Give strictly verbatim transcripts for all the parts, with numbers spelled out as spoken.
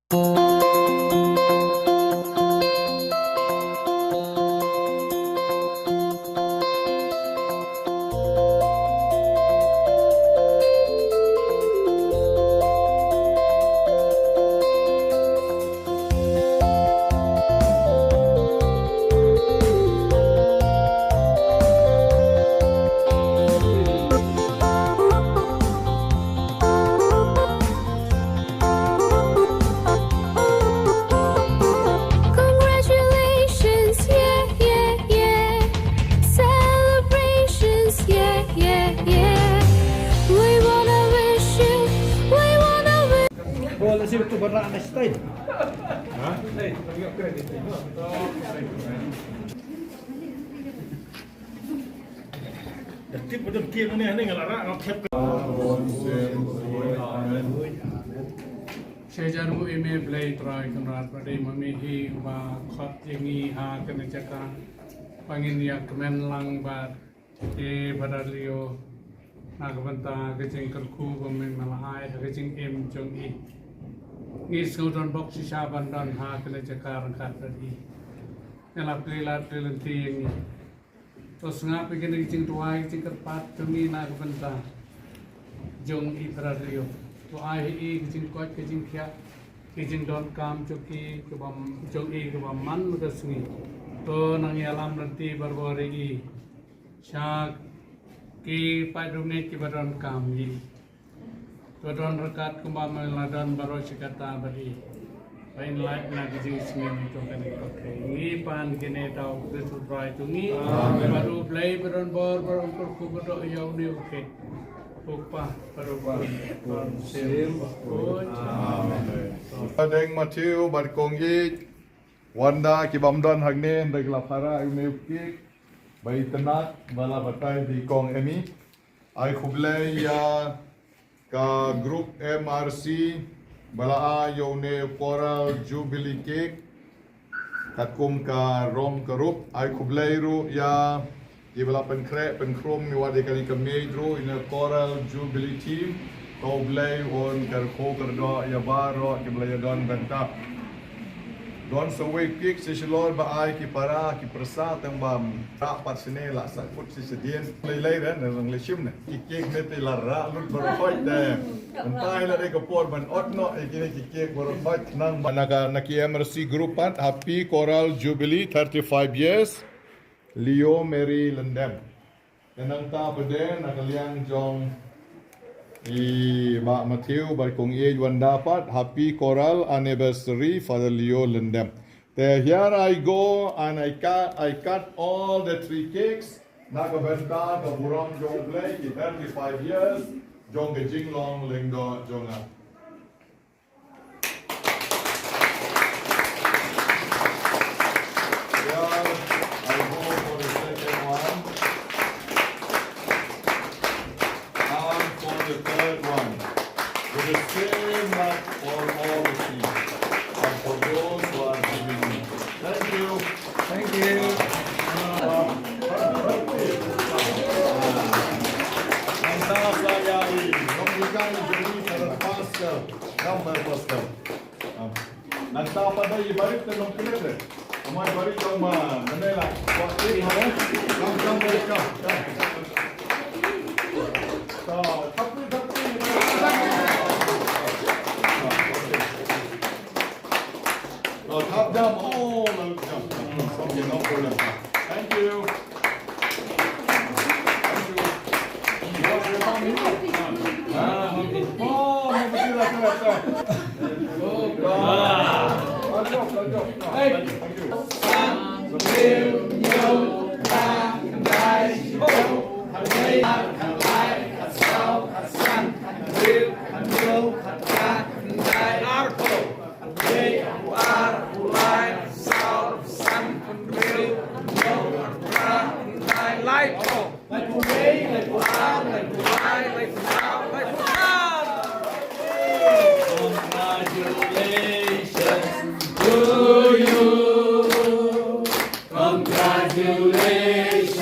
Congratulations, yeah, yeah, yeah. Celebrations, yeah, yeah, yeah. We wanna wish you, we wanna wish. Well, let's see what the next time. Huh? Sha jar u ime Blei Trai Kynrad ba dei ma me hi ba khot ïa ngi ha kane jaka ba ngin ïa kmen lang bad te Brother Leo na ka bynta ka jingkyrkhu ba me ma la ai ha ka jingim jong i. Ngi sngew don bok shisha ban don ha kane jaka ryngkat bad i. Ïa la pli lad pli lynti ïa ngi. To sngap ïa kine ki jingduwai ki jingkyrpad jong ngi na ka bynta jong i Brother Leo. To ai ha i ki jingkoit ki jingkhiah ki jingdonkam jong ki kiba jong i kiba man ka sngi. To nang ïalam lynti barabor ïa i sha ki paidbah kiba donkam ïa i. To don ryngkat kumba me la don baroh shi katta bad i. Ba in lait na ki jingsngewthuh kane ka pyrthei. Ngi pan kine da u Khrist u Trai jong ngi. Amen. Bad u Blei ba don bor ba don kyrkhu ba don ïa une u kit. U Kpa bad u Khun bad u Mynsiem Bakhuid. Amen. Deng Matthew bad Kong Ïeit, Wanda ki bym don hangne, hynrei ki la para ïa une u kit ba itynnad ba la batai da i Kong Emi. Ai khublei ïa ka group M R C ba la ai ïa une u Coral Jubilee Cake katkum ka rong ka rup. Ai khublei ruh ïa kiba la pynkhreh pynkhrum ïa wat ïa kane ka miej ruh, ïa une u Coral Jubilee Team. Ko Blei un kyrkhu kyrdoh ïa baroh kiba la ïadon bynta. Don sa wei u kit sha shalor ba ai ki para ki pyrsa tang bym rah pat shane, la sah kut sha shadien. Lei lei re na rang lei shim ne. Ki kit ne te la rah lut baroh khoit te. Mynta hi la dei ka por ban ot noh ïa kine ki kit baroh khoit nang ba na ka, na ki M R C group pat. Happy Coral Jubilee, thirty-five years. Leo Mary Lyndem. Te nangta pat de na ka liang jong i Bah Matthew bad Kong Ïeit Wanda pat, happy coral anniversary Father Leo Lyndem. Te here I go and I cut, I cut all the three cakes na ka bynta ka burom jong U Blei ki thirty-five years jong ka jinglong lyngdoh jong nga. Here I go for the second one. And for the third one. With the same luck for all the three. And for those who are giving me. Thank you. Thank you. Nangta sa ïa i nonghikai jong ngi, Pastor. Come, Pastor. Nangta pat da i barit te nongkynrad te. Amai barit jong ma, mane la. Wa ti ha. Kam kam barit kam. Kam. Ta, tapi tapi. Oh, tap jam. Oh, la jam. Okay, no problem. Thank you. Lai po. Congratulations to you. Congratulations.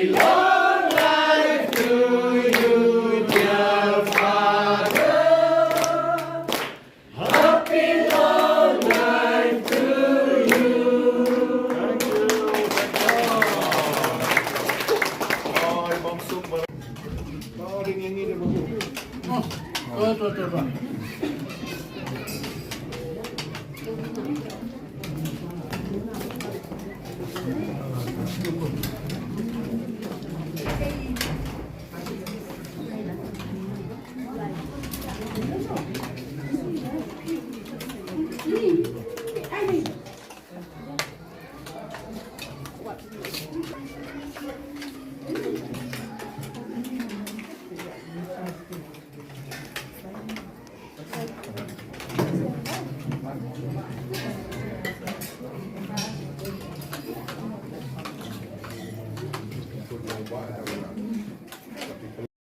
Long life to you, dear father. Happy long life to you.